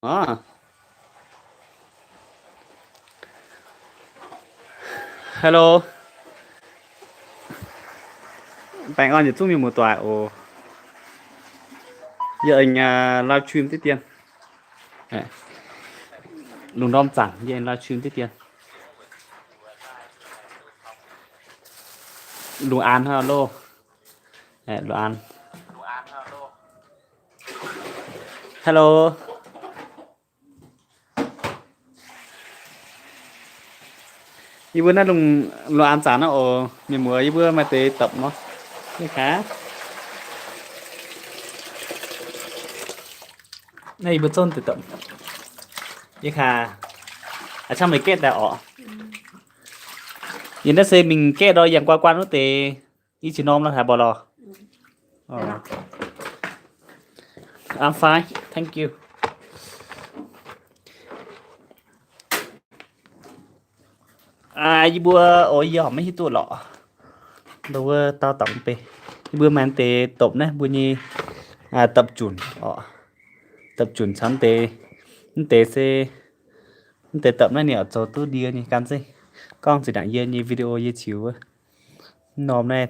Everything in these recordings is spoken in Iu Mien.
Hello. Baengh orn yietc zungv mienh muoz-doic oc. Yie aengx live stream diqv dien. Lungh ndorm zaangc yie aengx live stream diqv dien. Lungh aanx hnangv loh. Lungh aanx. Hello. Yie mbuo naaiv lungh, lungh aanx zaangc naaiv oc, mienh muoz, yie mbuo maaih deix dopc nor. Yie kaax. Naaiv yie mbuo zunv deix dopc. Yie kaax. A'cangv meih gaeqv daaih orqc. Yie naaiv se mingh gaeqv ndor yangh guaan guaan wuov deix. I qiex norm lorh haaix mbuo lorh? I'm fine, thank you. Yie mbuo, o, yie horpc maiv hiuv duqv lorqc. Ndoh wuov dau dangx mv bei. Yie mbuo maaih deix dopc naaiv mbuo nyei dopc junc oc. Dopc junc caux mv deix, mv deix se, mv deix dopc naaiv ninh oix zoux duqv ndie nyei gan zeiv. Gorngv zinh ndaangc yie nyei video yie ziux wuov. Mv norm naaiv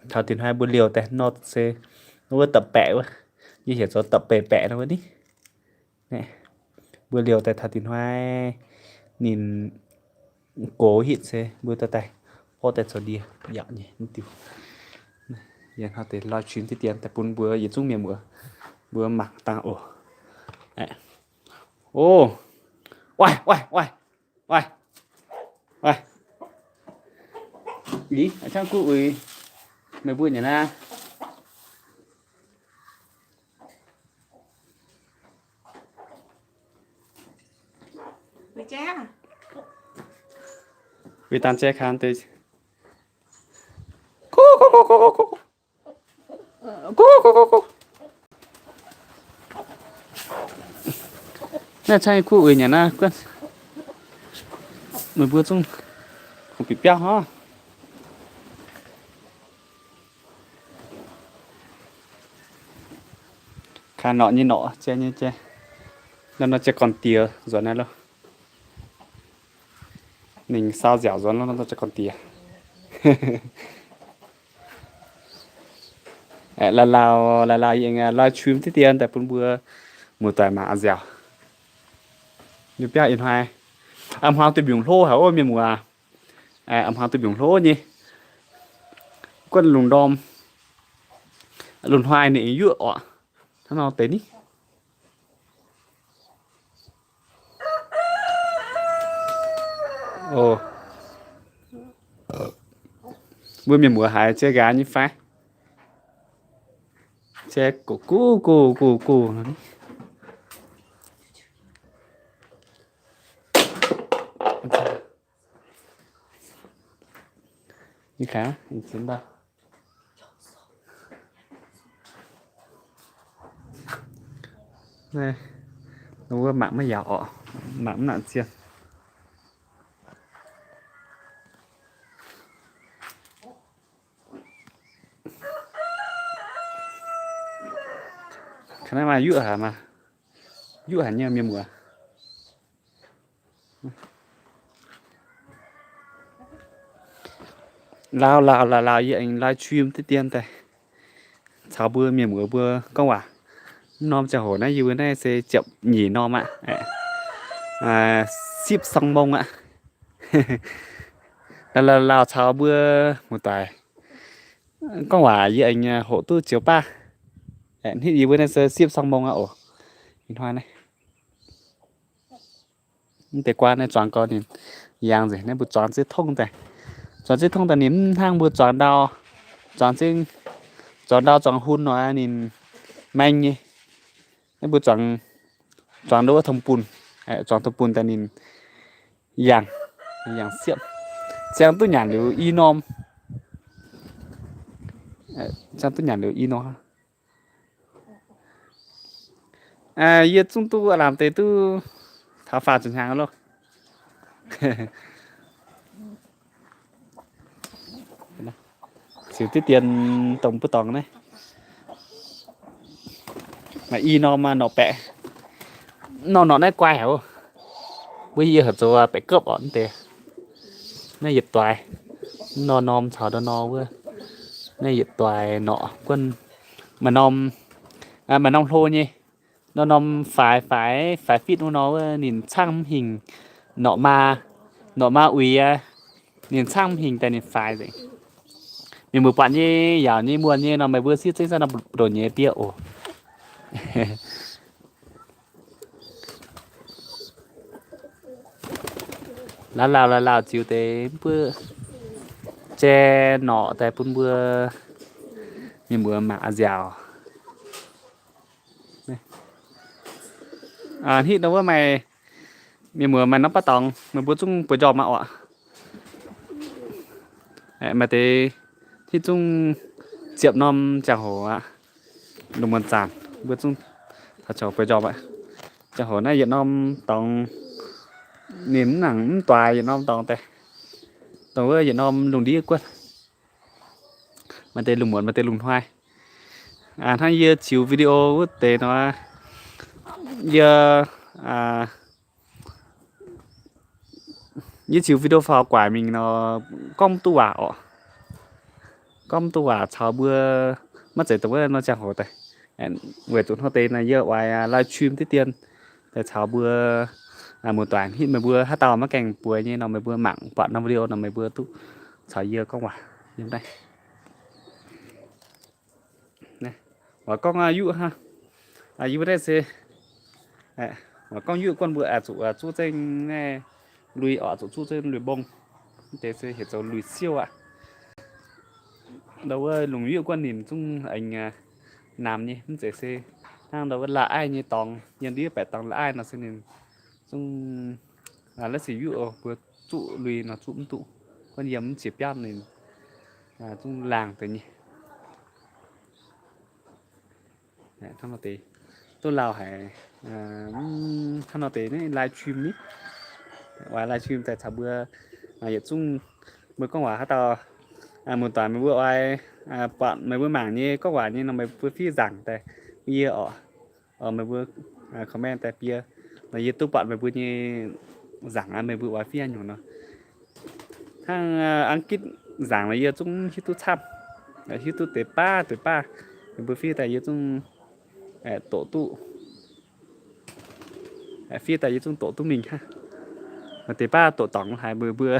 taux dinh hnoi mbuo liouh daaih nor se wuov dopc baeqc wuov. Yie heuc zoux dopc baeqc baeqc nor wuov ni. Mbuo liouh daaih taux dinh hnoi ninh gox hitv se mbuo dorh daaih, borqv daaih zoux ndie yaac nyei mv diuh. Yie hnangv deix live stream diqv dien daaih bun mbuo yietc zungv mienh muoz mbuo mangc dangh oc. O, oix, oix, oix, oix, oix. Ih, a'cangv guv uix meih mbuo nyei naaiv. Uix dangh jai kaax deix. Naaiv cangv kuv uix nyanc naaiv, meih mbuo zungv kungx bieqc biauv hnangv. Kaax norqc nyei norqc, jai nyei jai. Naaiv nor jai gorn-diex nzuonx naaiv loh. Ninh saau nziaauc nzuonx loh, naaiv nor jai gorn-diex. Aeqv, lauh lauh, lauh lauh yie aengx live stream diqv dien daaih bun mbuo muoz-doic mangc nziaauc. Nyei biauv ih hnoi, a'hmuangx duih mbiungc hlo haic ov mienh muoz. Aeqv, a'hmuangx duih mbiungc hlo nyei. Guanh lungh ndorm, lungh hnoi ninh aengx yuoqv orqc. Hnangv nor deix ni. Mbuo mienh muoz haiz jai nqaaz nyei fai? Jai guv guv guv guv. Wuov mangc maiv yaac orqc, mangc mv nangc zien. Ka'naaiv maaih yuoqv haic maah, yuoqv haic nyei mienh muoz. Lauh lauh lauh lauh yie aengx live stream diqv dien daaih caux mbuo mienh muoz mbuo gorngv waac. Mv norm ziangh hoc naaiv yie mbuo naaiv se ziepc nyeic norm aqv, sipv song mong aqv. Lauh lauh lauh caux mbuo muoz-doic gorngv waac yie aengx hoqc duqv zioux baav. Hnitv yie mbuo naaiv se sipv song mong aqv oc. Ih hnoi naaiv mv deix guaan naaiv zuangx gau ninh yangh nzengc, naaiv mbuo zuangx ziex tongv daaih. Zuangx ziex tongv daaih ninh mv hnangv mbuo zuangx ndau, zuangx ziex, zuangx ndau zuangx hun nor ninh maeng nyei. Naaiv mbuo zuangx, zuangx ndo wuov tong bunh, zuangx tong bunh daaih ninh yangh, yangh siepv. Ziangh duqv nyanc liuz i norm, ziangh duqv nyanc liuz i norm. Yie zungv duqv lamh deix duqv taux faah ziepc hnyangx loh. Ziux diqv dien dongh mbuo dorngx naaiv. Maaih i norm, maaih norqc baeqc. Norm norqc naaiv guai haic oc. Mbuo yie heuc zoux baeqc gopv orqc, mv deix. Naaiv yietc doix. Nor norm caux nor nor wuov. Naaiv yietc doix norqc guanh, maaih norm, maaih norm hlo nyei. Nor norm faix, faix, faix fitv wuov nor wuov ninh caangv mv hingh norqc maa, norqc maa uix aqv. Ninh caangv mv hingh daaih ninh faix nzengc. Mienh muoz buatc nyei, yaauc nyei, muonh nyei nor meih mbuo siev zengv zaqv nor buoz-ndoqv nyei biev oc. Laaix lauh laaix lauh ziux deix mv buov jai norqc daaih bun mbuo mienh muoz mangc nziaauc. Hitv nor wuov maaih mienh muoz maaih norm baav dorngx, meih mbuo zungv bueix njormh aqv oc. Maaih deix hitv zungv ziepc norm ziangh hoc aqv. Lungh muonz zanc mbuo zungv taux bueix njormh aqv. Ziangh hoc naaiv yietc norm dorngx, ninh mv nangc mv doix yietc norm dorngx daaih. Dongh wuov yietc norm lungh ndiev guanh. Maaih deix lungh muonz, maaih deix lungh hnoi. Hnangv yie ziux video wuov deix nor, yie, yie ziux video faaux guaaic mingh nor, gorngv mv duqv waac orqc. Gorngv mv duqv waac caux mbuo maiv zeiz dongh wuov nor ziangh hoc daaih. Weic zuqc hnoi deix naaiv yie oix live stream diqv dien daaih caux mbuo muoz-doic hitv meih mbuo haaix dauh maiv gaengh bueix nyei nor meih mbuo mangc buatc norm video nor meih mbuo duqv caux yie gorngv waac yiem naaiv. Oix gorngv yuoqv hnangv, yie mbuo naaiv se oix gorngv yuoqv guanh mbuo zuqc zuqv zengv naaiv lui orqc, zuqc zuqv zengv lui mbong. Mv deix se heuc zoux lui siouv aqv. Ndau wuov lungh yuoqv guanh ninh zungv aengx namx nyei, mv zeiz se hnangv ndau wuov la'aiv nyei dorngx, yiem ndiev baeqc dorngx la'aiv nor se ninh zungv la'sic yuoqv mbuo zuqv lui nor zuqv mv duqv, guanh yiem mv ziex biauv ninh zungv laangh deix nyei. Hnangv nor deix duqv lauh haic. Hnangv nor deix naaiv live stream ni, oix live stream daaih caux mbuo yietc zungv mbuo gorngv waac haaix dauh muoz-doic meih mbuo oix buatc meih mbuo mangc nyei gorngv waac nyei nor meih mbuo fiev nzaangc daaih yie orqc. Meih mbuo comment daaih bie nor yie duqv buatc meih mbuo nyei nzaangc aqv, meih mbuo oix fiev nyungc nor. Hnangv Ang Gitv nzaangc nor yie zungv hiuv duqv camv, hiuv duqv deix baav deix baav. Meih mbuo fiev daaih yie zungv doqc duqv, fiev daaih yie zungv doqc duqv mingh hnangv. Maaih deix baav doqc dorngc haic, mbuo mbuo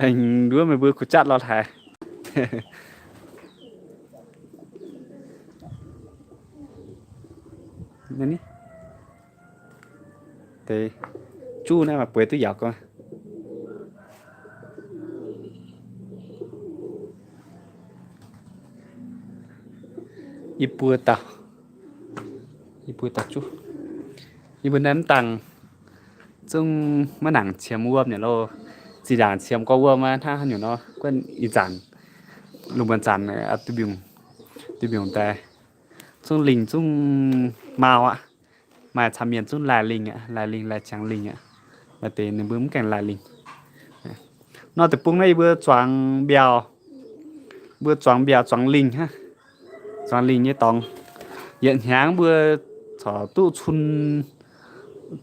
nduov meih mbuo kuh jatv lorz haic. Deix juv naaiv maaih bueix duqv yaac gorngv yie mbuo dauh, yie mbuo dauh juv, yie mbuo naaiv mv dangh zungv maiv nangc qiemx wuom nyei loh. Zinh ndaangc qiemx gorx wuom aqv, hnangv haaix nyungc nor, guanh ih zanc lungh muonz zanc duqv mbiungc, duqv mbiungc daaih, zungv lingh zungv mau aqv. Maaih camv mienh zungv laih lingh aqv, laih lingh, laih ziangx lingh aqv. Maaih deix ninh mbuo mv gaengh laih lingh. Nor deic-bung naaiv yie mbuo zuangx mbiauh, mbuo zuangx mbiauh zuangx lingh hnangv. Zuangx lingh nyei dorngx, yietc hnyangx mbuo corc duqv cun,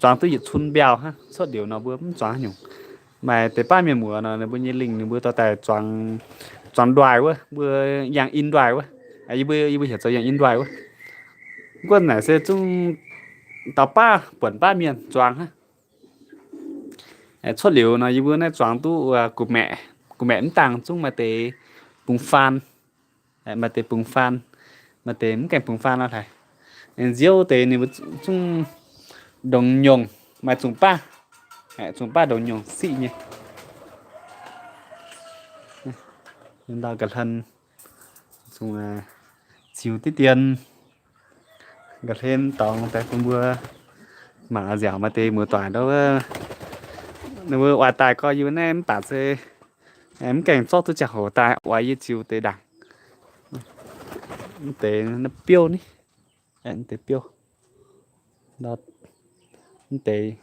zuangx duqv yietc cun mbiauh hnangv. Cuotv liuz nor mbuo mv zuangx haaix nyungc. Maaih deix baav mienh muoz nor, ninh mbuo nyei lingh ninh mbuo dorh daaih zuangx, zuangx nduaih wuov, mbuo yangh in nduaih wuov. Yie mbuo, yie mbuo heuc zoux yangh in nduaih wuov. Guanh naaic se zungv dauh baav buonc baav mienh zuangx hnangv. Cuotv liuz nor yie mbuo naaiv zuangx duqv gu'maeqc, gu'maeqc mv dangh zungv maaih deix bungx faan, maaih deix bungx faan, maaih deix mv gaengh bungx faan lorh haic. Nziouv deix ninh mbuo zungv ndongc nyungc, maaih zungh baav, zungh baav ndongc nyungc siqv nyei. Ndau ga'hlen zungv ziux diqv dien, ga'hlen dorngx daaih bun mbuo mangc nziaauc. Maaih deix muoz-doic ndau wuov, ninh mbuo oix daaih gorx yie mbuo naaiv mv baac se mv gaengh zorqv duqv ziangh hoc daaih, oix yie ziux deix ndaangc. Mv deix biouv ni, mv deix biouv, mv deix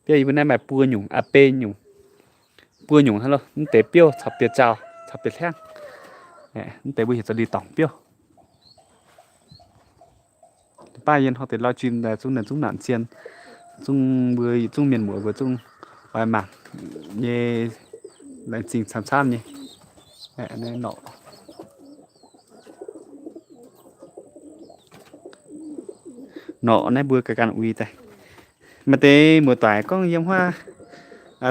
biouv yie mbuo naaiv maaih buo nyungc, aa, beiv nyungc, buo nyungc hnangv loh. Mv deix biouv caux biauv-zaauh caux biauv-hliangv, mv deix mbuo heuc zoux li dorngc biouv. Baav yie hnoi deix live stream daaih zungv, ninh zungv nangc zien, Zungv mbuo yietc zungv mienh muoz mbuo zungv oix mangc nyei, laengz zingh camv-camv nyei. Naaiv norqc, norqc naaiv mbuo ganh ganh uix daaih. Maaih deix muoz-doic gorngv yiem huaav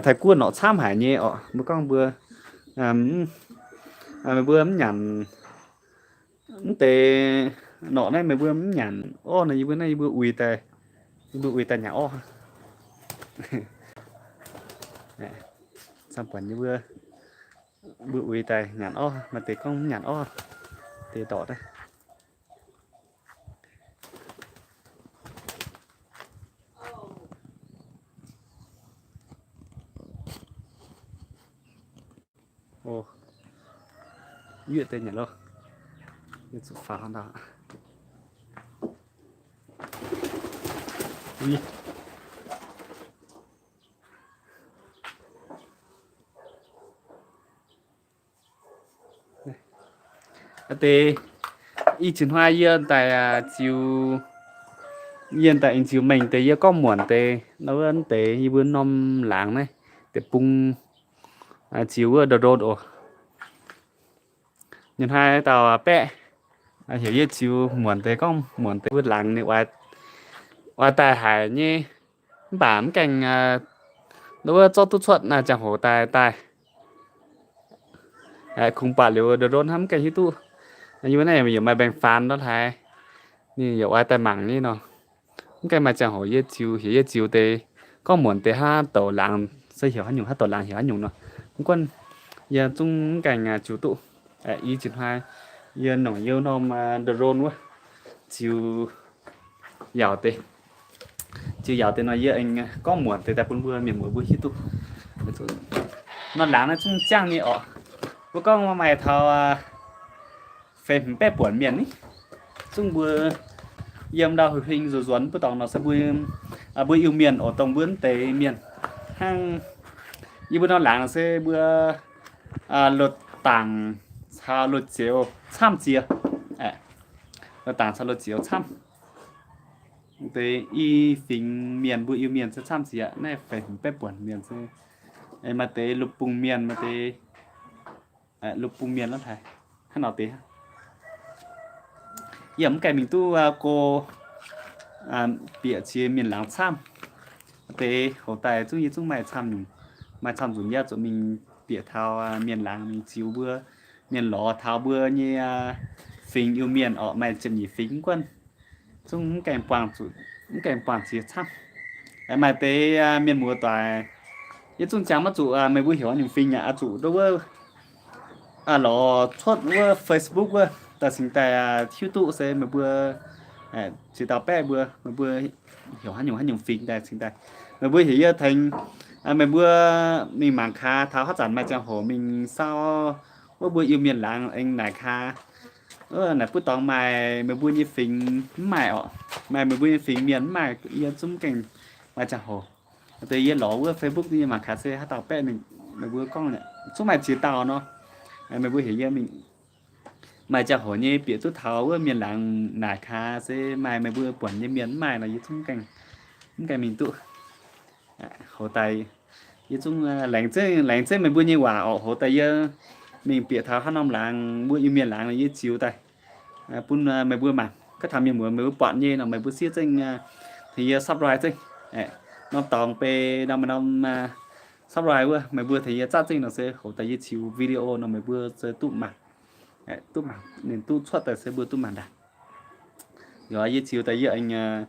Taiv-Guoqv norqc camv haic nyei orqc. Mbuo gorngv mbuo, meih mbuo mv nyanc mv deix norqc naaiv, meih mbuo mv nyanc orv nor, yie mbuo naaiv yie mbuo uix daaih, yie mbuo uix daaih nyanc orv. Camv buonc yie mbuo, mbuo uix daaih nyanc orv. Maaih deix gorngv mv nyanc orv, deix ndorqc daaih. Yuoqv deix nyanc loh. Yie zuqc faaux ndau. Deix i ziex hnoi yie daaih ziux, yie daaih aengx ziux mengh deix yie gorngv muonc deix nor, wuov deix yie mbuo norm laangz naaiv deic-bung ziux wuov ndortv ndortv oc. Nyei hnoi dauh baeqv heuc yie ziux muonc deix, gorngv muonc deix mbuo laangz ninh oix daaih haic nyei. Mv baac mv gaengh, wuov zorqv duqv cuotv ziangh hoc daaih daaih, kungx buatc liuz ndortv ndortv hnangv, mv gaengh hiuv duqv. Yie mbuo naaiv yaac maaih mbaengx-faanx ndortv haaix, ninh yaac oix daaih mangc nyei nor. Mv gaengh maaih ziangh hoc yie ziux, heuc yie ziux deix gorngv muonc deix haaix douc laangz se heuc haaix nyungc, haaix douc laangz heuc haaix nyungc nor, mv gunv yie zungv mv gaengh ziux duqv. I ziex hnoi yie nongc yie norm drone wuov ziux yaauc deix. Ziux yaauc deix nor yie aengx gorngv muonc deix daaih bun mbuo mienh muoz mbuo hiuv duqv. Norm laangz naaiv zungv ziangh nyei orqc. Mbuo gorngv maaih taux feix hmz baeqv buonc mienh ni. Zungv mbuo yiem ndau huing huing nzuonx nzuonx mbuo dorngx nor se mbuo, mbuo Iu-Mienh oc, dongh mbuo mv deix mienh hnangv. Yie mbuo norm laangz se mbuo loz-dangc caux loz-zioux camv ziex. Loz-dangc caux loz-zioux camv. Deix i fingx mienh, mbuo Iu-Mienh se camv ziex, naaiv feix hmz baeqv buonc mienh se, maaih deix lupv bung mienh, maaih deix lupv bung mienh lorqc haic. Hnangv nor deix, yie mv gaengh mingh duqv go bieqc ziex mienh laangz camv. Deix hoc daaih zungv yie zungv maaih camv nyungc, maaih camv nzunc yie zuqc mingh bieqc taux mienh laangz mingh ziux mbuo mienh lorz taux mbuo nyei fingx Iu-Mienh orqc, maaih ziepc nyeic fingx mv gunv. Zungv mv gaengh buangh zuqc, mv gaengh buangh ziex camv. Maaih deix mienh muoz-doic, yie zungv jangx maiv zuqc meih mbuo heuc haaix nyungc fingx yaac oix zuqc ndau wuov lorz cuotv wuov Facebook wuov daaih cingx daaih hiuv duqv se meih mbuo ziex dauh baeqv mbuo, meih mbuo heuc haaix nyungc haaix nyungc fingx daaih cingx daaih. Meih mbuo heuc yie tengx meih mbuo mingh mangc gaax taux haaix zanc maaih ziangh hoc mingh saauv wuov mbuo Iu-Mienh laangz aengx naaic gaax. Naaic buov dorngx maaih meih mbuo nyei fingx mv maaih orqc, maaih meih mbuo nyei fingx mienh mv maaih, yie zungv mv gaengh maaih ziangh hoc. Deix yie lorz wuov Facebook nyei mangc gaax se haaix dauh baeqv mingh, meih mbuo gorngv zungv maaih ziex dauh nor. Meih mbuo heuc yie mingh maaih ziangh hoc nyei bieqc duqv taux wuov mienh laangz naaic gaax se maaih meih mbuo buonc nyei mienh mv maaih nor yie zungv mv gaengh, mv gaengh mingh duqv. Hoc daaih yie zungv laengz zingh, laengz zingh meih mbuo nyei waac orqc. Hoc daaih yie mingh bieqc taux haaix norm laangz mbuo Iu-Mienh laangz nor yie ziux daaih bun meih mbuo mangc. Gorngv taux mienh muoz meih mbuo buatc nyei nor meih mbuo siev zengv tengx yie subscribe zengv. Norm dorngx beiv norm, norm subscribe wuov meih mbuo tengx yie zatv zengv nor se hoc daaih yie ziux video nor meih mbuo se duqv mangc, duqv mangc, ninh duqv cuotv daaih se mbuo duqv mangc daaih. Yie ziux daaih yie aengx,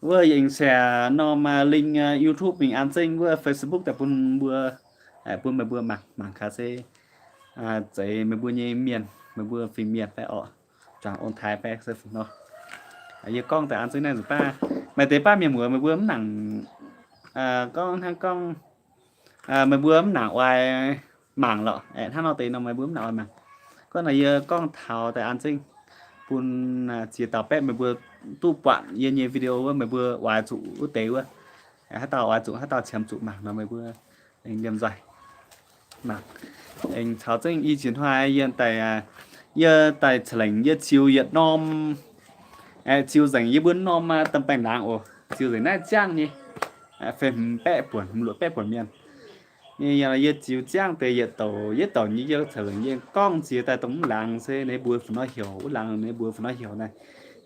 wuov yie aengx share norm link YouTube mingh an zengv wuov Facebook daaih bun mbuo, bun meih mbuo mangc, mangc gaax se zeiz meih mbuo nyei mienh, meih mbuo fingx mienh fai orqc, juangc ong-taaix fai se fingx nor. Yie gorngv daaih an zengv naaiv nzunc baav maaih deix baav mienh muoz meih mbuo mv nangc, gorngv hnangv gorngv meih mbuo mv nangc oix mangc lorqc. Hnangv nor deix nor meih mbuo mv nangc oix mangc. Gorngv nor yie gorngv taux daaih an zengv bun ziex dauh baeqv meih mbuo duqv buatc yie nyei video wuov, meih mbuo oix zuqc wuov deix wuov, haaix dauh oix zuqc, haaix dauh qiemx zuqc mangc nor meih mbuo aengx liemh nzoih mangc. Aengx caux zengv i ziex hnoi yie daaih, yie daaih ca'lengc yie ziux yietc norm, ziux nzengc yie mbuo norm domh baengh laangz oc. Ziux nzengc naaiv ziangh nyei. feix hmz baeqv buonc, hmz luoqc baeqv buonc mienh. Yie ziux ziangv deix yietc douc yietc douc nyei yie caux longc yie gorngv ziex daaih dongh mv laangz se ninh mbuo fu nor heuc, wuov laangz ninh mbuo fu nor heuc naaiv.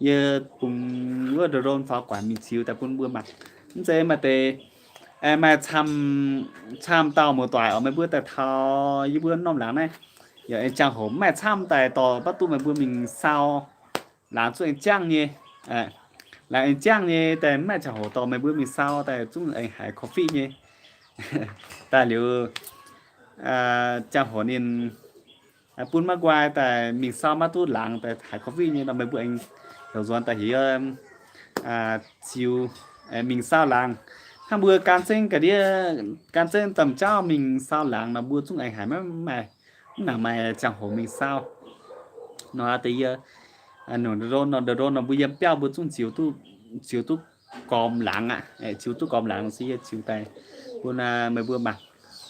Yie bungx wuov ndon faaux guanc mingh ziux daaih bun mbuo mangc. Mv zeiz maaih deix, maaih camv, camv dauh muoz-doic oc, meih mbuo daaih taux yie mbuo norm laangz naaiv, yaac aengx ziangh hoc mv maaih camv daaih dorh baav duqv meih mbuo mingh sau. Laangz zungv aengx jangv nyei, laangz aengx jangv nyei daaih mv maaih ziangh hoc dorh meih mbuo mingh sau daaih zungv aengx haiz coffee nyei. Daaih liuz, ziangh hoc ninh bun maiv nqoi daaih mingh sau maiv duqv laangz daaih haiz coffee nyei nor, meih mbuo aengx heuc nzuonx daaih heuc ziux mingh sau laangz. Hnangv mbuo gan zengv ga'ndiev, gan zengv domh jauv mingh sau laangz nor, mbuo zungv aengx haiz maiv maaih, mv nangc maaih ziangh hoc mingh sau. Nor deix yie nungc ndon nor, ndon nor mbuo yiem biauv mbuo zungv ziux duqv, ziux duqv gormx laangz aqv. Ziux duqv gormx laangz se yie ziux daaih bun meih mbuo mangc.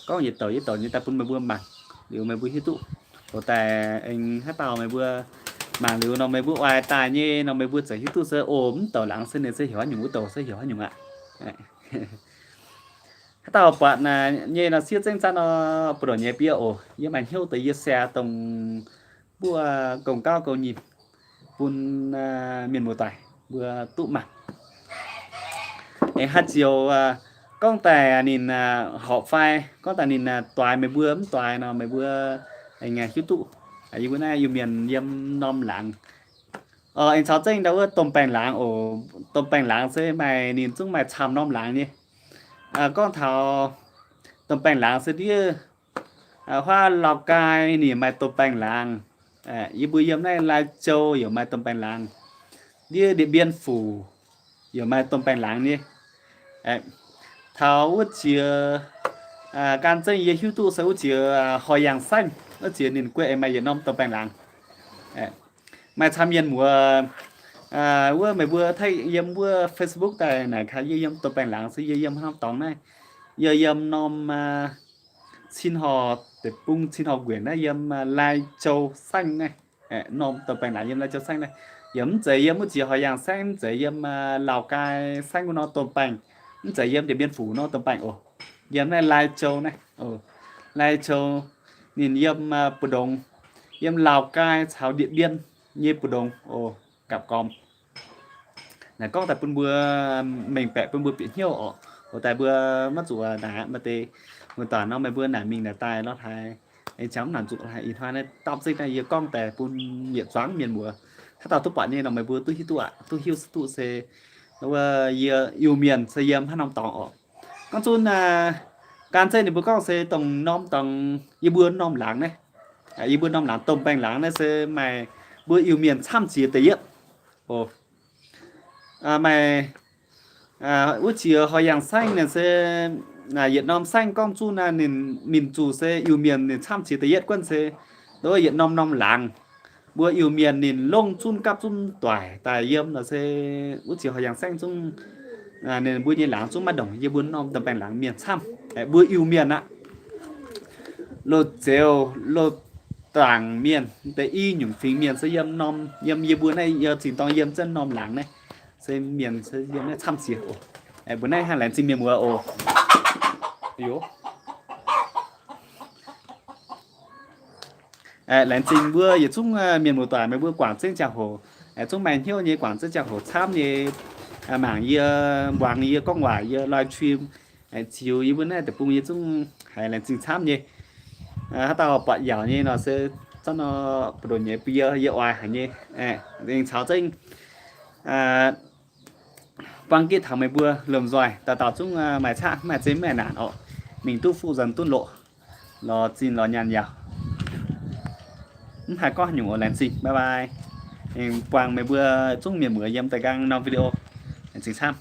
Gorngv yietc douc yietc douc nyei daaih bun meih mbuo mangc liuz meih mbuo hiuv duqv. Loz daaih aengx haaix dauh meih mbuo mangc liuz nor meih mbuo oix daaih nyei nor meih mbuo ziouc hiuv duqv se, o, mv douc laangz se ninh se heuc haaix nyungc, wuov douc se heuc haaix nyungc aqv. Haaix dauh buatc nyei nor siev zengv zatv nor, buoz-ndoqv nyei biev oc. Yie maaih hnyouv deix yie share dongh mbuo gong gauv gong nyinh bun mienh muoz-doic mbuo duqv mangc. Aengx haaix ziouc gorngv daaih ninh horpc fai gorngv daaih ninh doix meih mbuo mv doix nor meih mbuo aengx hiuv duqv. Yie mbuo naaiv Iu-Mienh yiem norm laangz. Aengx caux zengv ndau wuov domh baengh laangz oc. Domh baengh laangz se maaih ninh zungv maaih camv norm laangz nyei. Gorngv taux domh baengh laangz se ndiev huaav Lào Cai ninh maaih domh baengh laangz. Yie mbuo yiem naaiv Lai Châu yaac maaih domh baengh laangz. Ndiev Điện Biên Phủ yaac maaih domh baengh laangz nyei. Taux wuov jiex, gan zengv yie hiuv duqv se wuov jiex Hòi Yangh Saengv, wuov jiex ninh guei aengx maaih yietc norm domh baengh laangz. Maaih camv mienh muoz, wuov meih mbuo taaih yiem wuov Facebook daaih naaic kaax yie yiem domh baengh laangz se yie yiem haaix norm dorngx naaiv. Yie yiem norm Cin Horc deic-bung, Cin Horc Nguenc naaiv, yiem Lai Châu Saengv naaiv. Norm domh baengh laangz yiem Lai Châu Saengv naaiv. Yaac mv zeiz yiem wuov jiex Hòi Yangh Saengv, mv zeiz yiem Lào Cai Saengv wuov norm domh baengh, mv zeiz yiem Điện Biên Phủ norm domh baengh oc. Yiem naaiv Lai Châu naaiv. Lai Châu ninh yiem mbu'ndongx, yiem Lào Cai caux Điện Biên nyei mbu'ndongx oc, gapv gormx. Naaic gorngv daaih bun mbuo mengh baeqc, bun mbuo bieqc hnyouv oc. Oc daaih mbuo maiv zuqc naaic maaih deix muoz-doic nor meih mbuo naaic mingh naaic daaih nor haaix, aengx jangx mv nangc zuqc haaix. Ih hnoi naaiv dapv zengv naaiv yie gorngv daaih bun yietc zuangx mienh muoz, haaix dauh duqv buatc nyei nor meih mbuo duqv hiuv duqv aqv, duqv hiuv duqv se wuov yie Iu-Mienh se yiem haaix norm dorngx oc. Gorngv zunv gan zengv ninh mbuo gorngv se dongh norm dorngx yie mbuo norm laangz naaiv, yie mbuo norm laangz domh baengh laangz naaiv se maaih mbuo Iu-Mienh camv jiex da'yietv oc. Maaih wuov jiex Hòi Yangh Saengv naaic se yietc norm saengv gorngv zunv naaiv ninh, ninh zuqc se Iu-Mienh ninh camv jiex da'yietv guonv se wuov yietc norm norm laangz. Mbuo Iu-Mienh ninh longh zunv gapv zunv doic daaih yiem nor se wuov jiex Hòi Yangh Saengv zungv, ninh mbuo nyei laangz zungv maiv ndongc yie mbuo norm domh baengh laangz mienh camv. Mbuo Iu-Mienh aqv, Loz-Zeuz, Loz-Zaangc mienh, deix i nyungc fingx mienh se yiem norm, yiem yie mbuo naaiv yie zingh dorng yiem zunv norm laangz naaiv se mienh se yiem naaiv camv jiex oc. Mbuo naaiv hnangv laengz zingh mienh muoz oc. Laengz zingh mbuo yietc zungv mienh muoz-doic meih mbuo guangc zengv ziangh hoc, zungv maaih hnyouv nyei guangc zengv ziangh hoc camv nyei mangc yie, muangx yie gorngv waac, yie live stream, ziux yie mbuo naaiv deic-bung yie zungv haiz laengz zingh camv nyei. Haaix dauh buatc yaauc nyei nor se zanv nor buoz-ndoqv nyei bun yie, yie oix haic nyei. Aengx caux zengv buang gitv taux meih mbuo lomh nzoih dauh dauh zungv maaih qaqv, maaih zeiz maaih naanc orqc, mingh duqv fuqv nzuonx duqv loqc, lorz zinh lorz nyaanh yaac mv haih gorngv haaix nyungc oc. Laengz zingh, bye bye. Aengx buangh meih mbuo zungv mienh muoz yiem daaih nqaang norm video. Laengz zingh camv.